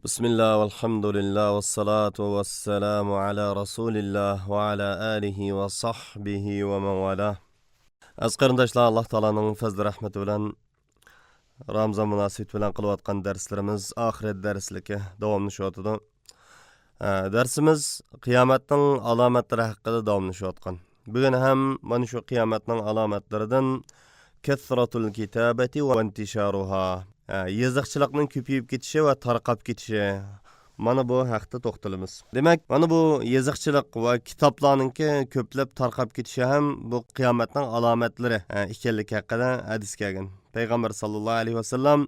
Bismillah, velhamdülillah, ve salatu ve selamu ala Resulillah ve ala alihi ve sahbihi ve men valah. Aziz qarindoshlar, Alloh taoloning fazli rahmati bilan Ramazon munosabati bilan qilayotgan darslarimiz oxirat darsligi davomlashyotidi. Darsimiz qiyomatning alomatlari haqida davomlashayotgan. Bugun ham mana shu qiyomatning alomatlaridan kasratul kitabati va intisharuha, yoziqchilikning ko'payib ketishi va tarqab ketishi, mana bu haqda to'xtalamiz. Demak, mana bu yoziqchilik va kitoblarninki ko'plab tarqab ketishi ham bu qiyomatning alomatlari ekanligi haqida hadis kelgan. Payg'ambar sallallohu alayhi vasallam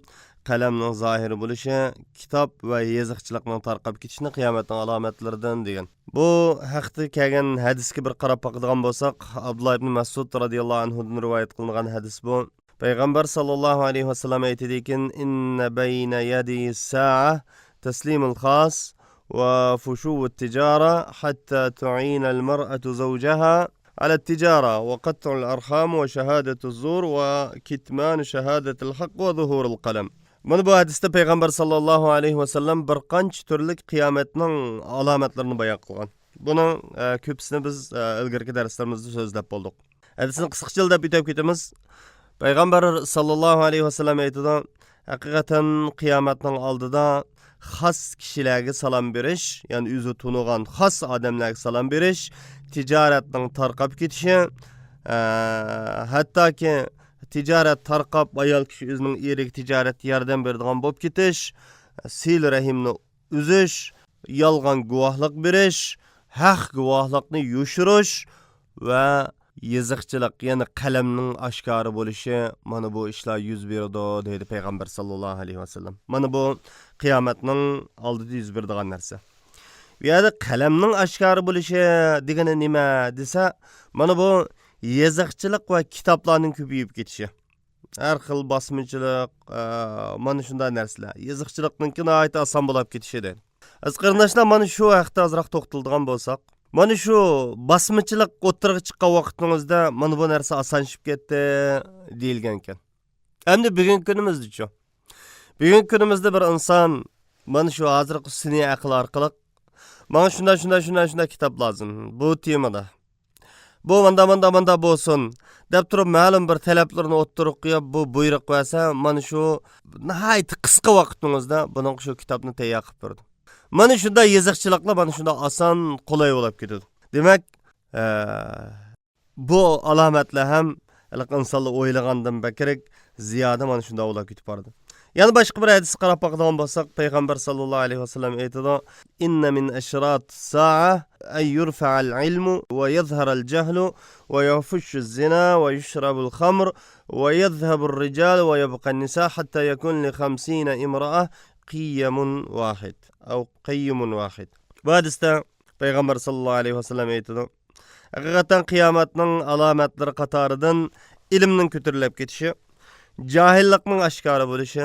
qalamning zohir bo'lishi, kitob va yoziqchilikning tarqab ketishini qiyomatning alomatlaridan degan. Bu haqda kelgan hadisga bir qarab boqadigan bo'lsak, Abdulloh ibn Mas'ud radhiyallohu anhudan rivoyat qilingan hadis bu. Payg'ambar sallallohu alayhi vasallam aytadikin: "Inna bayna yadi sa'a taslimul xos va fushuv tijara hatta tu'ina al-mar'atu zawjaha على التجارة وقطع الأرحام وشهادة الزور وكتمان شهادة الحق وظهور القلم." Mana bu hadisda payg'ambar sallallohu alayhi vasallam bir qancha turli qiyomatning alomatlarini bayon qilgan. Buni ko'pisini biz ilgirki darslarimizda so'zlab bo'ldik. Hadisni qisqacha deb o'tib ketamiz. Payg'ambar sallallohu alayhi vasallam aytadi: haqiqatan qiyomatning oldida xos kishilarga salom berish, ya'ni o'zi tunigan xos odamlarga salom berish, tijoratning tarqab ketishi, hattoki tijorat tarqab ayol kishi o'zining eriga tijorat yordam beradigan bo'lib ketish, sil rahimni uzish, yolg'on guvohlik berish, haq guvohlikni yushirish va yoziqchilik, ya'ni qalamning oshkori bo'lishi, mana bu ishlar yuz beradi, deydi payg'ambar sallallohu alayhi vasallam. Mana bu qiyomatning oldida yuz beradigan narsa. Bu yerda qalamning oshkori bo'lishi degani nima desa, mana bu yoziqchilik va kitoblarning ko'payib ketishi, har xil bosmachilik, mana shunday narsalar, yoziqchilikniki nihoyatda oson bo'lib ketishi deydi. Aziz qarindoshlar, mana shu haqda ozroq to'xtaladigan bo'lsak, mana shu bosmachilik o'ttirg'a chiqqan vaqtingizda mana bu narsa osonlashib ketdi deyilgan ekan. Endi bugungi kunimizdachu, bugungi kunimizda bir inson mana shu hozirgi sun'iy aql orqali manga shunday, shunday, shunday, shunday kitob lozim, bu temada, bu manda, manda, manda bo'lsin deb turib ma'lum bir talablarni o'ttirib qo'yib, bu buyruq bersa, mana shu nihoyat qisqa vaqtingizda buning shu kitobni tayyor qilib berdi. Mana shunday yoziqchiliklar mana shunday oson, qulay bo'lib ketadi. Demak, bu alomatlar ham insonlar o'ylagandan bakrak ziyoda mana shunday bo'lib ketib bordi. Yana boshqa bir hadis qarab boqadigan bo'lsak, payg'ambar sallallohu alayhi vasallam aytadi: "Inna min ashrat saa an yurfa'al ilmu va yadhhara al jahlu va yafushu zina va yushrabu al khamr va yadhhabu ar rijal va yabqa an nisa hatta yakun li 50 imra'a qiyamun wahid aw qayyimun wahid." Bu hadisda payg'ambar sallallohu alayhi vasallam aytadi: haqiqatan qiyomatning alomatlari qatoridan ilmning ko'tarilib ketishi, johillikning oshkora bo'lishi,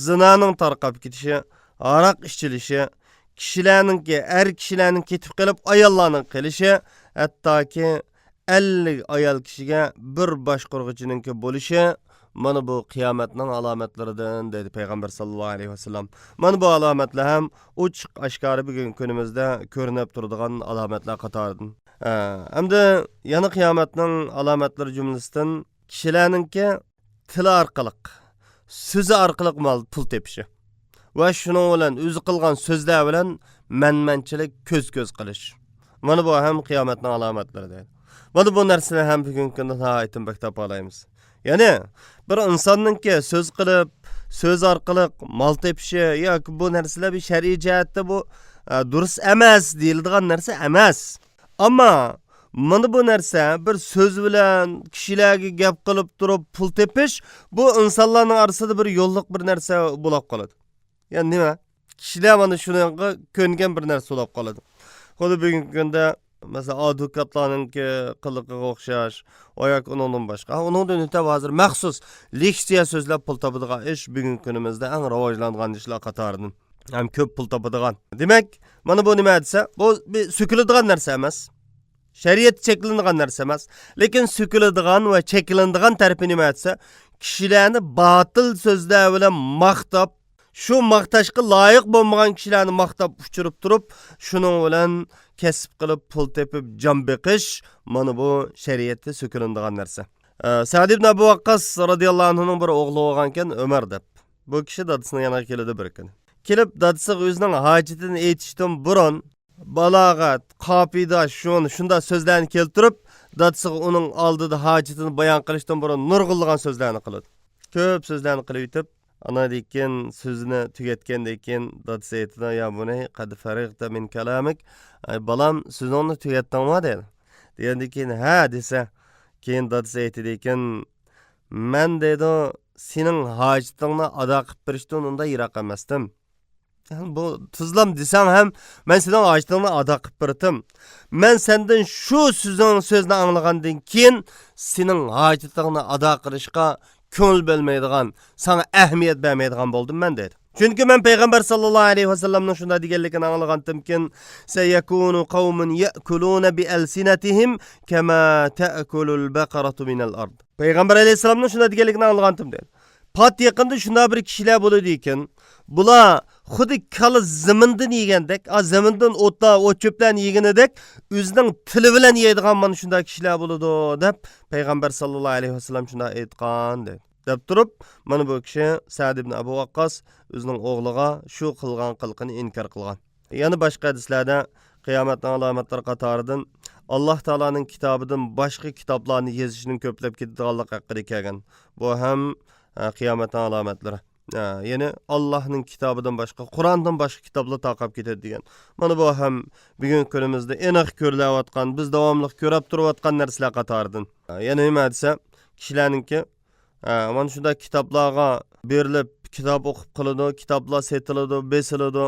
zinoning tarqab ketishi, aroq ichilishi, kishilarninki er kishilarning ketib qolib ayollarning qilishi, hattoki 50 ayol kishiga bir boshqurg'uchininki bo'lishi, mana bu qiyomatning alomatlaridan, dedi payg'ambar sallallohu alayhi vasallam. Mana bu alomatlar ham ochiq oshkora bugungi kunimizda ko'rinib turadigan alomatlar qatoridan. Hamda yana qiyomatning alomatlari jumlasidan kishilarninki tili orqali, so'zi orqali mol pul tepishi va shuning bilan o'zi qilgan so'zlar bilan manmanchilik, ko'z ko'z qilish, mana bu ham qiyomatning alomatlari deydi. Mana bu narsani ham bugungi kunda nihoyatda bak topa olamiz. Ya'ni bir insonningki so'z qilib, so'z orqali mol tepishi yoki bu narsalar bir shar'iy jihatda bu durust emas deyiladigan narsa emas. Ammo mana bu narsa bir so'z bilan kishilarga gap qilib turib pul tepish, bu insonlarning orasida bir yo'lliq bir narsa bo'lib qoladi. Ya'ni nima, kishilar mana shunga ko'ngan bir narsa bo'lib qoladi. Xuddi bugungi kunda masalan advokatlarninki qilig'iga o'xshash yoki undan boshqa, undan o'tib hozir maxsus leksiya so'zlab pul topadigan ish bugungi kunimizda eng rivojlangan ishlar qatoridan, ham ko'p pul topadigan. Demak, mana bu nima desa, bu bir so'kiladigan narsa emas, shariat cheklanadigan narsa emas, lekin so'kiladigan va cheklanadigan tarafi nima desa, kishilarni botil so'zlar bilan maqtab, Shu maqtashga loyiq bo'lmagan kishilarni maqtab uchirib turib, shuning bilan kasb qilib pul tepib jon beqish, mana bu shariatda so'kilinadigan narsa. Sa'd ibn Abu Waqqas radhiyallohu anhuning bir o'g'li bo'lgan ekan, Umar deb. Bu kishi dadasining yoniga keladi bir kun. Kelib dadasiga o'zining hojatini aytishdan burun balog'at, qofida, shuni shunda so'zlarni keltirib, dadasiga uning oldida hojatini bayon qilishdan burun nurg'unlagan so'zlarni qiladi. Ko'p so'zlarni qilib yetib, ana keyin so'zini tugatgandan keyin dadasi aytadi: "Ya bunay, qad farig'ta min kalamik." Ay bolam, so'zingni tugatdingmi dedi. Degandan keyin ha desa, keyin dadasi aytadi ekan: "Men dedi, sening hojatingni ado qilib berishdan unda yiroq emasdim. Bu tuzlam desam ham men sening hojatingni ado qilib berdim. Men sendan shu so'zing so'zni anglagandan keyin sening hojatingni ado qilishga ko'ngil bo'lmaydigan, sana ahamiyat bermaydigan bo'ldim men" dedi. Chunki men payg'ambar sallallohu alayhi vasallamning shunday deganligini anglagantimkin, sayakunu qavmun ya'kuluna bi alsinatihim kama ta'kulul baqaratu minal ard. Payg'ambar alayhissalomning shunday deganligini anglagantim dedi. Pat yaqinda shunday bir kishilar bo'ladi ekan. Bular xuddi kala zamindan yegandek, a zamindan o'tlar, o't cho'plarni yeganidek, o'zining tili bilan yeydigan mana shunday kishilar bo'ladi deb payg'ambar sallallohu alayhi vasallam shunday aytgan dedi. Deb turib, mana bu kishi Sa'd ibn Abu Waqqas o'zining o'g'liga shu qilgan qilqini inkor qilgan. Yana boshqa hadislarda qiyomatning alomatlari qatoridan Alloh taoloning kitobidan boshqa kitoblarni yozishning ko'plab ketadiganligi haqida kelgan. Bu ham qiyomatning alomatlari. Ya'ni Allohning kitobidan boshqa, Qur'ondan boshqa kitoblar tarqab ketadi degan. Mana bu ham bugungi kunimizda aniq ko'rilayotgan, biz davomli ko'rib turayotgan narsalar qatoridan. Yana nima desa, kishilarninki mana shunday kitoblarga berilib kitob o'qib qiladi, kitoblar setiladi, besiladi,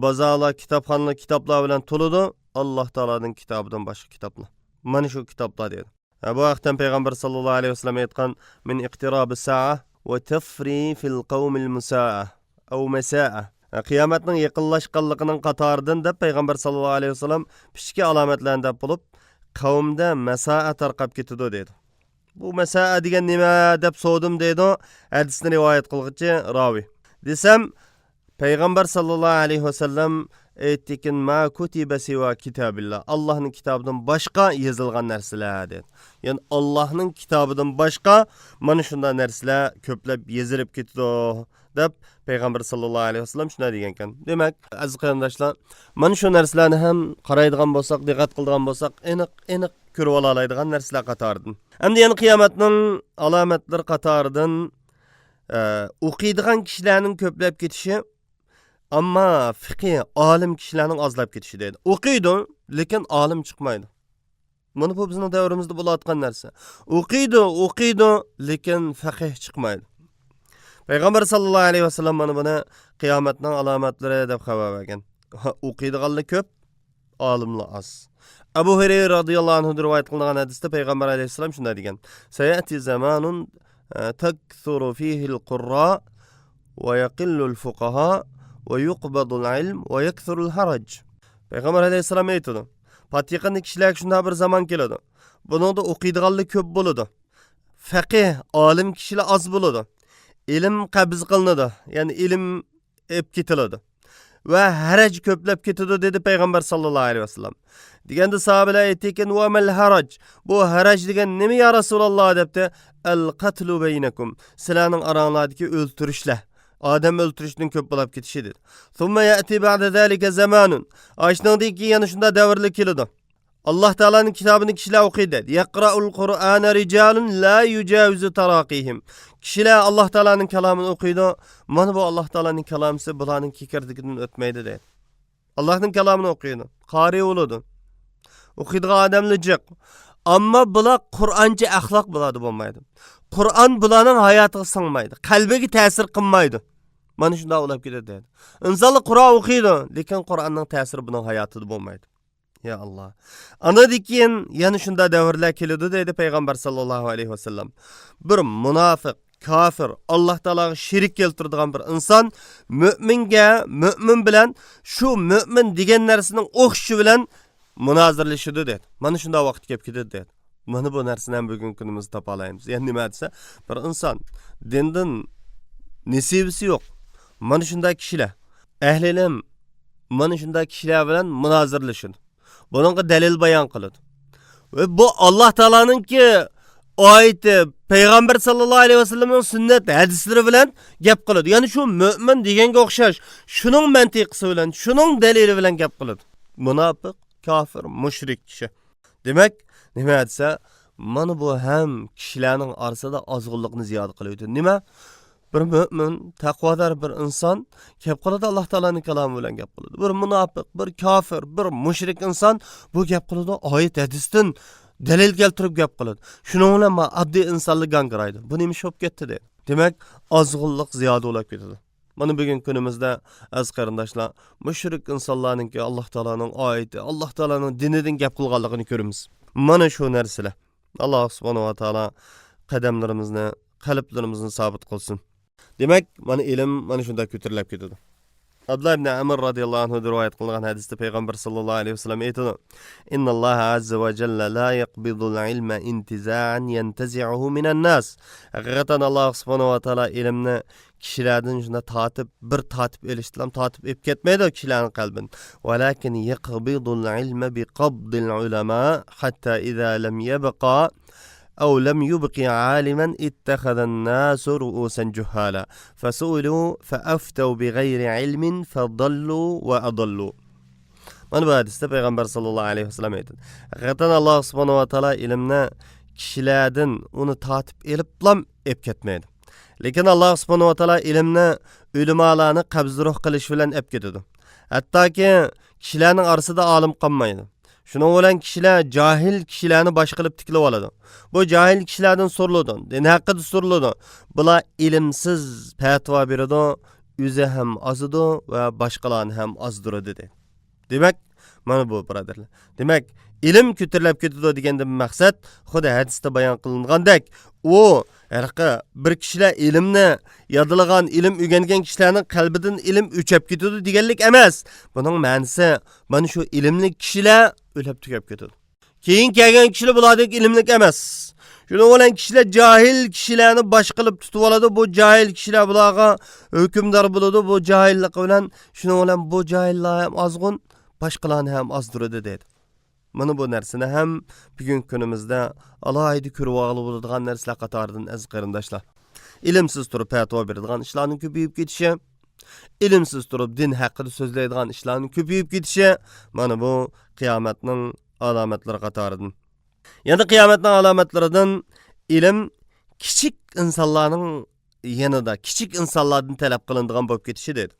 bozorlar, kitobxonalar kitoblar bilan to'ladi. Alloh taoloning kitobidan boshqa kitoblar. Mana shu kitoblar dedi. Bu vaqtdan payg'ambar sallallohu alayhi vasallam aytgan: "Min iqtirabi sa'a va tafri fil qawmil musaa aw masaa." Qiyomatning yaqinlashganligining qatoridan deb payg'ambar sallallohu alayhi vasallam pichki alomatlarni deb bo'lib, qavmda masaa tarqab ketadi dedi. Bu masaa degan nima deb so'radim deydi hadisni rivoyat qilg'uchi raviy. Desam, payg'ambar sallallohu alayhi vasallam aytdikin: "Ma kutiba siva kitabillah." Allohning kitobidan boshqa yozilgan narsalar dedi. Ya'ni Allohning kitobidan boshqa mana shunday narsalar ko'plab yozilib ketdi deb payg'ambar sallallohu alayhi vasallam shunday degan ekan. Demak, aziz qarindoshlar, mana shu narsalarni ham qaraydigan bo'lsak, diqqat qiladigan bo'lsak, aniq aniq ko'rib ola oladigan narsalar qatoridan. Endi yana qiyomatning alomatlari qatoridan o'qiydigan kishilarning ko'plab ketishi, ammo fiqh olim kishilarning ozlab ketishi deydi. O'qiydi, lekin olim chiqmaydi. Mana bu bizning davrimizda bo'layotgan narsa. O'qiydi, o'qiydi, lekin faqih chiqmaydi. Payg'ambar sallallohu alayhi vasallam mana buni qiyomatning alomatlari deb xabar bergan. O'qiydiganlar ko'p, olimlar oz. Abu Hurayra radhiyallohu anhu rivoyat qilingan hadisda payg'ambar alayhissalom shunday degan: "Sayati zamanun takthuru fihi al-qurra va yaqillu al-fuqaha va yuqbadu al-ilm va yakthuru al-haraj." Payg'ambar alayhissalom aytadi: "Pat yaqinda kishilarga shunday bir zamon keladi. Buningda o'qiydiganlar ko'p bo'ladi. Faqih, olim kishilar oz bo'ladi. Ilm qabz qilinadi, ya'ni ilm ep ketiladi va haraj ko'plab ketadi" dedi payg'ambar sallallohu alayhi vasallam. Deganda sahobalar aytdikin: "Va mal haraj?" Bu haraj degan nima ya Rasululloh debdi. "Al qatlu baynakum." Sizlarning oranglardagi o'ltirishlar, odam o'ltirishning ko'p bo'lib ketishi dedi. Thumma ya'ti ba'da zalika zamanun. Ayshundan keyin yana shunday davrlar keladi. Alloh taoloning kitobini kishilar o'qiydi. Yaqra'ul Qur'ana rijalun la yujawizu taraqihim. Kishilar Alloh taoloning kalomini o'qiydi. Mana bu Alloh taoloning kalomisi bularning kekirdigidan o'tmaydi deydi. Allohning kalomini o'qiydi. Qori bo'ladi. O'qiydigan odamlar jiq. Ammo bular Qur'oncha axloq bo'ladi bo'lmaydi. Qur'on bularning hayotiga singmaydi, qalbiga ta'sir qilmaydi. Mana shunday bo'lib ketadi deydi. Insonlar Qur'on o'qiydi, lekin Qur'onning ta'siri buning hayotida bo'lmaydi. Ya Alloh. Ana keyin yana shunday davrlar keladi deydi payg'ambar sallallohu alayhi vasallam. Bir munofiq, kofir, Alloh taologa sherik keltiradigan bir inson mo'minga, mo'min bilan shu mo'min degan narsaning o'xshishi bilan munozirlashadi dedi. Mana shunday vaqt kelib ketadi dedi. Mana bu narsani ham bugungi kunimizda topa olamiz. Ya'ni nima desa, bir inson dindan nesibisi yo'q. Mana shunday kishilar ahli ilm mana shunday kishilar bilan munozirlashadi. Buningga dalil bayon qiladi. Va bu Alloh taoloninki oyati, payg'ambar sallallohu alayhi vasallamning sunnat hadislari bilan gap qiladi. Ya'ni shu mo'min deganga o'xshash, shuning mantiqisi bilan, shuning dalili bilan gap qiladi. Munofiq, kofir, mushrik kishi. Demak, nima desa, mana bu ham kishilarning orasida ozg'unlikni ziyoda qiladi. Nima? Bir mo'min, taqvodor bir inson gap qiladi, Alloh taoloning kalomi bilan gap qiladi. Bir munofiq, bir kofir, bir mushrik inson bu gap qiladi, oyat hadisdan dalil keltirib gap qiladi. Shuning bilan oddiy insonlar gangiraydi. Bu nima ish bo'lib ketdi deydi. Demak, ozg'unlik ziyoda bo'lib ketadi. Mana bugun kunimizda aziz qarindoshlar, mushrik insonlarninki Alloh taoloning oyati, Alloh taoloning dinidan gap qilganligini ko'ramiz. Mana shu narsalar. Alloh subhanahu va taolo qadamlarimizni, qalblarimizni sobit qilsin. Demak, mana ilm mana shunday ko'tarilib ketadi. Abdullah ibn Amr radhiyallohu anhu rivoyat qilingan hadisda payg'ambar sallallohu alayhi vasallam aytadi: "Innalloha azza va jalla la yaqbidul ilma intiza'an yantazi'uhu minan nas." Haqiqatan Alloh subhanahu va taolo ilmni kishilardan shunda tortib, bir tortib olishdan tortib olib ketmaydi kishilarning qalbini. Valakin yaqbidul ilma biqabdil ulama hatta iza lam yabqa أو لم يبق عالما اتخذ الناس رؤوسا جهالا فسئلوا فأفتوا بغير علم فضلوا وأضلوا. Mana bu hadisda payg'ambar sallallohu alayhi vasallam aytadi: haqiqatan Alloh subhanava taolo ilmni kishilardan uni tortib eliblam ep ketmaydi, lekin Alloh subhanava taolo ilmni ulamolarni qabzruh qilish bilan ep ketadi, hattoki kishilarning orasida olim qolmaydi. Shuning bilan kishilar johil kishilarni bosh qilib tiklab oladi. Bu johil kishilardan so'riladi, din haqida so'riladi. Bular ilmsiz fatvo beradi, o'zi ham ozidi va boshqalarni ham ozdiradi dedi. Demak, mana bu birodarlar. Demak, ilm ko'tarilib ketadi deganda maqsad xuddi hadisda bayon qilingandek, u harqa bir kishilar ilmni yodlagan, ilm o'rgangan kishilarning qalbidan ilm o'chab ketadi deganlik emas. Buning ma'nosi mana shu ilmli kishilar o'lib tugab ketadi. Keyin kelgan kishilar bulardek ilmlik emas. Shuning bilan kishilar johil kishilarni bosh qilib tutib oladi. Bu johil kishilar bularga hukmdor bo'ladi. Bu johillik bilan, shuning bilan bu johillar ham ozg'un, boshqalarni ham ozdiradi dedi. Mana bu narsani ham bugungi kunimizda alohida ko'rib olib bo'ladigan narsalar qatoridan, aziz qarindoshlar. Ilmsiz turib fatvo beradigan ishlarning ko'payib ketishi, ilmsiz turib din haqida so'zlaydigan ishlarning ko'payib ketishi mana bu qiyomatning alomatlari qatoridan. Yana qiyomatning alomatlaridan ilm kichik insonlarning yanida kichik insonlardan talab qilinadigan bo'lib ketishi dedi.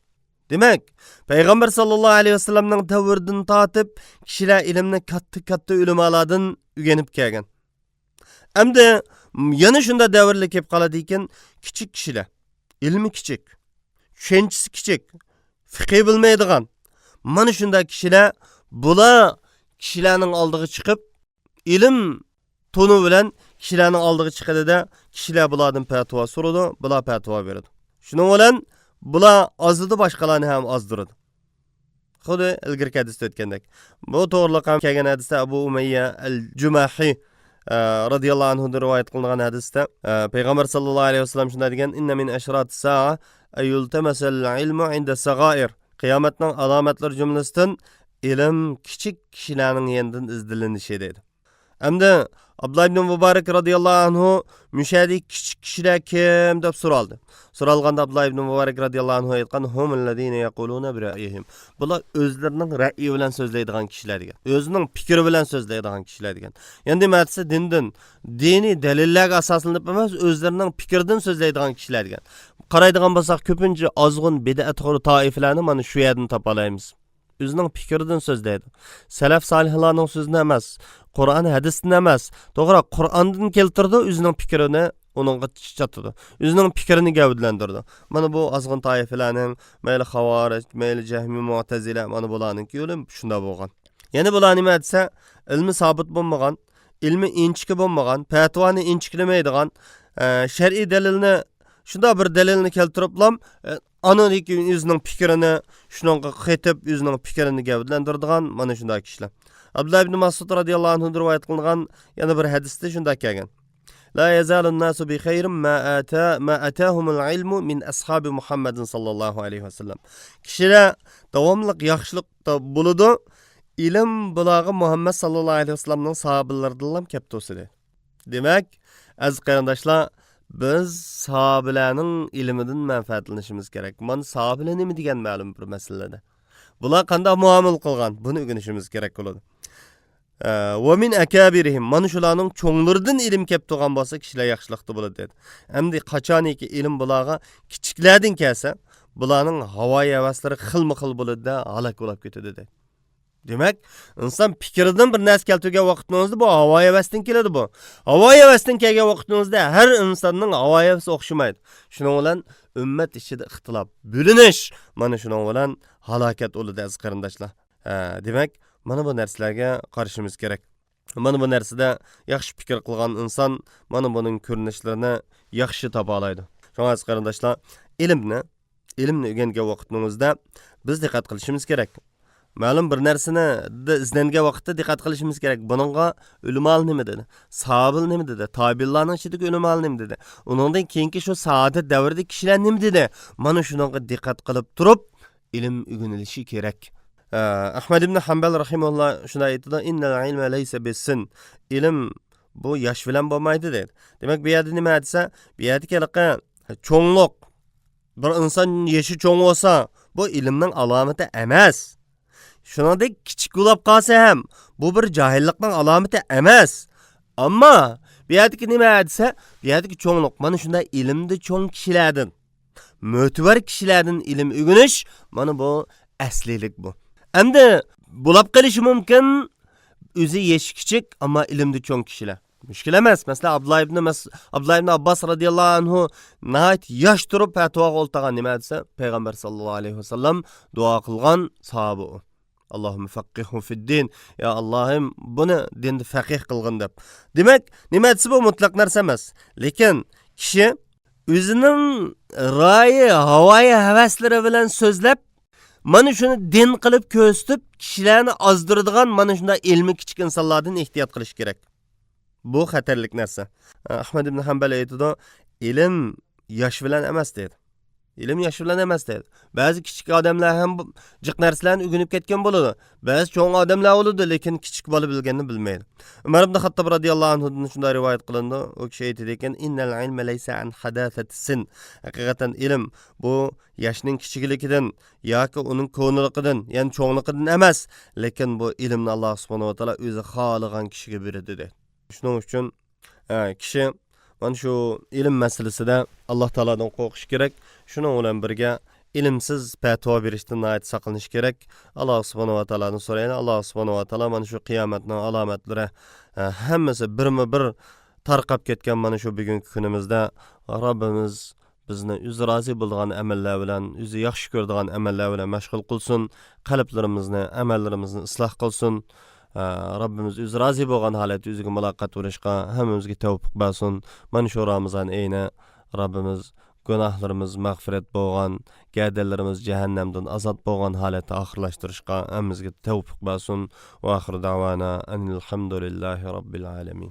Demak, payg'ambar sallallohu alayhi vasallamning davridan tortib kishilar ilmni katta-katta ulamolardan o'rganib kelgan. Endi yana shunda davrlar kelib qoladi ekan, kichik kishilar, ilmi kichik, tushunchasi kichik, fiqh bilmaydigan mana shunday kishilar bular kishilarning oldiga chiqib ilm toni bilan kishilarning oldiga chiqadida, kishilar bulardan fatvo so'radi, bular fatvo beradi. Shuning bilan bular ozidi, boshqalarni ham ozdiradi. Xuddi ilgirki hadisda o'tgandek. Bu to'g'riliq ham kelgan hadisda Abu Umayya al-Jumahi radhiyallohu anhu rivoyat qilingan hadisda payg'ambar sallallohu alayhi vasallam shunday degan: "Inna min ashratis sa'a ayultamasal ilmu inda sag'air." Qiyomatning alomatlari jumlasidan ilm kichik kishilarning yandidan izlanishi dedi. Endi Abdullah ibn Muborak radhiyallohu anhu mushadi kichik kishilar kim deb so'raldi. So'ralganda Abdullah ibn Muborak radhiyallohu anhu aytgan: "Humul yaquluna bi ra'yihim." Bular o'zlarining ra'yi bilan so'zlaydigan kishilar degan. O'zining fikri bilan so'zlaydigan kishilar degan. Ya'ni demaksi dindan, diniy dalillarga asoslanib emas, o'zlarining fikridan so'zlaydigan kishilar degan. Qaraydigan bo'lsak, ko'pincha ozg'un bid'atxo'r toifalarni mana shu yerdan topa olamiz. O'zining fikridan so'zlaydi. Salaf solihlarning so'zini emas, Qur'on hadisini emas, to'g'ri Qur'ondan keltirdi, o'zining fikrini uningga chatidi. O'zining fikrini gavdlantirdi. Mana bu ozg'in toifalarning, mayli Xavorij, mayli Jahmi, Mu'tazila, mana bularning yo'li shunda bo'lgan. Ya'ni bular nima desa, ilmi sobit bo'lmagan, ilmi inchiki bo'lmagan, fatvoni inchiklamaydigan, shar'iy dalilni shunda bir dalilni keltiriblam, anadagi o'zining fikrini shunga qaytib o'zining fikrini gavdlantiradigan mana shunday kishilar. Abdullah ibn Mas'ud radhiyallohu anhu rivoyat qilingan yana bir hadisda shunday kelgan: La yazalun nasu bi khayrin ma ata ma atahumul ilmu min ashabi Muhammadin sallallohu alayhi vasallam. Kishilar davomli yaxshilikda bo'ladi. Ilm bularga Muhammad sallallohu alayhi vasallamning sahobalaridan kelib tursa deydi. Demak, aziz qarindoshlar, biz sahobalarning ilmidan manfaatlanishimiz kerak. Mana sahobalar nima degan ma'lum bir masalada. Bular qanday muomala qilgan, buni o'rganishimiz kerak bo'ladi. Va min akabirihim, mana shularning cho'nglaridan ilm kelib turgan bo'lsa, kishilar yaxshilikda bo'ladi dedi. Endi qachoniki ilm bularga kichiklardan kelsa, bularning havoyi havaslari xilma-xil bo'ladi-da, halok bo'lib ketadi dedi. Demak, inson fikridan bir narsa keltirgan vaqtimizda bu havoyi havasdan keladi bu. Havoyi havasdan kelgan vaqtimizda har insonning havoyi havasi o'xshamaydi. Shuning bilan ummat ichida ixtilof, bo'linish, mana shuning bilan halokat bo'ladi aziz qarindoshlar. Demak, mana bu narsalarga qarashimiz kerak. Mana bu narsada yaxshi fikr qilgan inson mana buning ko'rinishlarini yaxshi topa oladi. Shunga aziz qarindoshlar, ilmni o'rgangan vaqtimizda biz diqqat qilishimiz kerak. Ma'lum bir narsani izlangan vaqtda diqqat qilishimiz kerak. Buningga ulamol nima dedi? Sahobalar nima dedi? Tobiinlarning ichidagi ulamol nima dedi? Uningdan keyingi shu saodat davrida kishilar nima dedi? Mana shuningga diqqat qilib turib ilm o'rganilishi kerak. Ahmad ibn Hanbal rahimahulloh shunday aytadi: "Innal ilma laysa bis-sin." Ilm bu yosh bilan bo'lmaydi dedi. Demak, bu yerda nima desa, bu yerda cho'ngliq, bir inson yoshi cho'ng bo'lsa, bu ilmning alomati emas. Shuningdek, kichik bo'lib qolsa ham bu bir johillikning alomati emas. Ammo bu yerdagi nima desa, bu yerdagi cho'nglik mana shunday ilmda cho'ng kishilardan, mo'tabar kishilardan ilm o'rganish, mana bu aslilik bu. Endi bo'lib qolishi mumkin, o'zi yoshi kichik, ammo ilmda cho'ng kishilar. Mushkil emas. Masalan, Abdullah ibn Abbos radhiyallohu anhu nihoyat yosh turib fatvoga o'ltirgan, nima desa, payg'ambar sallallohu alayhi vasallam duo qilgan sahoba u. Allohumma faqihhu fid-din. Ya Allohim, buni dinda faqih qilgin deb. Demak, nima desa bu mutlaq narsa emas. Lekin kishi o'zining royi, havoyi havaslari bilan so'zlab, mana shuni din qilib ko'rsatib, kishilarni ozdiradigan mana shunday ilmi kichik insonlardan ehtiyot qilish kerak. Bu xatarlik narsa. Ahmad ibn Hanbal aytadi, ilm yosh bilan emas dedi. Ilm yosh bilan emas dedi. Ba'zi kichik odamlar ham jiq narsalarni o'rganib ketgan bo'ladi. Ba'zi cho'ng odamlar bo'ladi, lekin kichik bola bilganini bilmaydi. Umar ibn Xattob radhiyallohu anhudan shunday rivoyat qilindi. U kishi aytadi ekan: "Innal ilma laysa an hadathati sin." Haqiqatan ilm bu yoshning kichikligidan yoki uning ko'niliqidan, ya'ni cho'ngliqidan emas, lekin bu ilmni Alloh subhanahu va taolo o'zi xohlagan kishiga beradi dedi. Shuning uchun kishi mana shu ilm masalasida Alloh taolodan qo'rqish kerak. Shuning bilan birga ilmsiz fatvo berishdan nihoyat saqlanish kerak. Alloh subhanahu va taolodan so'raydi. Alloh subhanahu va taolo mana shu qiyomatning alomatlari hammasi birma-bir tarqab ketgan mana shu bugungi kunimizda Robbimiz bizni o'zi rozi bo'lgan amallar bilan, o'zi yaxshi ko'radigan amallar bilan mashg'ul qilsin, qalblarimizni, amallarimizni isloh qilsin. Robbimiz o'zi rozi bo'lgan holatda o'ziga muloqot bo'lishga hammamizga tavfiq bersin. Mana shu Ramazon oyini Robbimiz gunohlarimiz mag'firat bo'lgan, gardanlarimiz jahannamdan ozod bo'lgan holatda oxirlashtirishga hammamizga tavfiq bersin. Va oxir da'vana alhamdulillahi robbil alamin.